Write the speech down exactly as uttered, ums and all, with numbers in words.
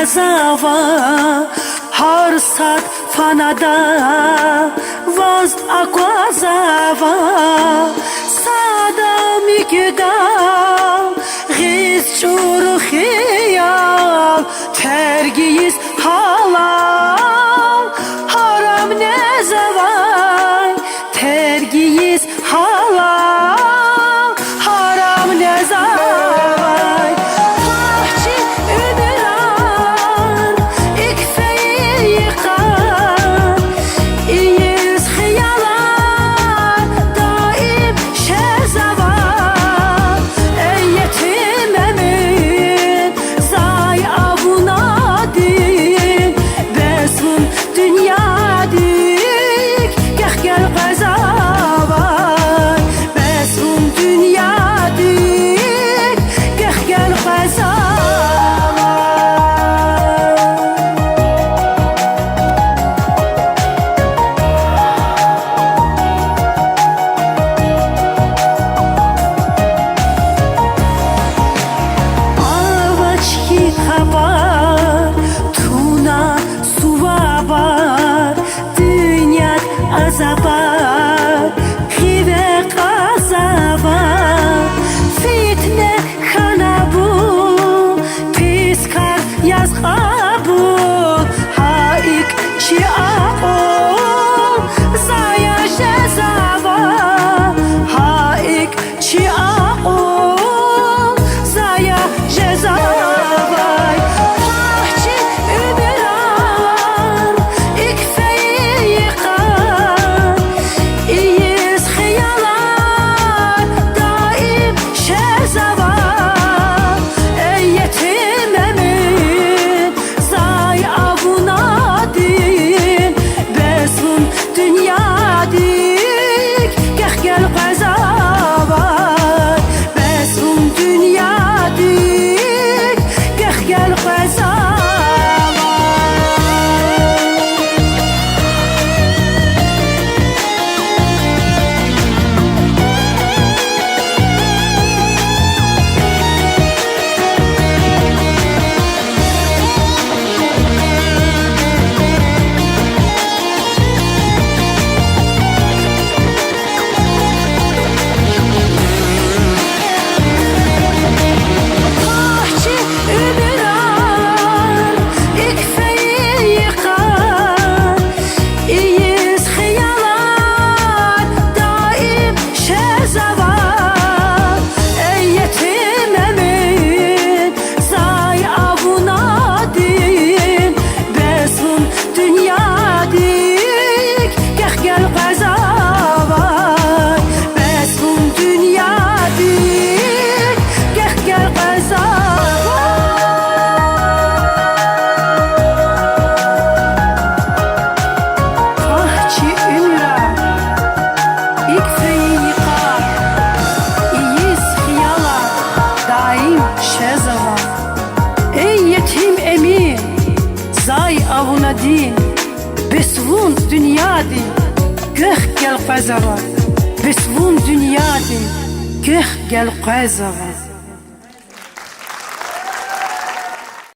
Зава гьар сад фанада, ваз аквазава сада муькуьдал, гъиз чӀуру хиял, терг ийиз гьалал, гьарам незавай, терг ийиз гьалал, гьарам незавай. Пагь чи уьмуьрар икӀ фейи йикъан, ийиз хиялар даим жезава. Эй етим Эмин, зай авунадин, бес вун дуьньядик квехъ гелкъвезавай, бес вун дуьньядик квехъ гелкъвезавай. Авач хьи хабар, туна сувабар, дуьньяд азабар хиве кьазава, фитне хьанабур, пис кар яз кьабул, гьа икӀ чи акьул зая жезава, гьа икӀ чи акьул зая жезавай. Пагь чи уьмуьрар икӀ фейи йикъан, ийиз хиялар даим жезава. Эй етим Эмин, зай авунадин, бес вун дуьньядик квехъ гелкъвезавай, бес вун дуьньядик квехъ гелкъвезавай. Пагь чи уьмуьрар икӀ фейи йикъан, ийиз хиялар даим жезава. Эй етим Эмин, зай авунадин, бес вун дуьньядик квехъ гелкъвезавай, бес вун дуьньядик квехъ гелкъвезавай. Пагь чи уьмуьрар икӀ фейи йикъан, ийиз хиялар даим жезава. Эй етим Эмин, зай авунадин, бес вун дуьньядик квехъ гелкъвезава, бес вун дуьньядик квехъ гелкъвезава.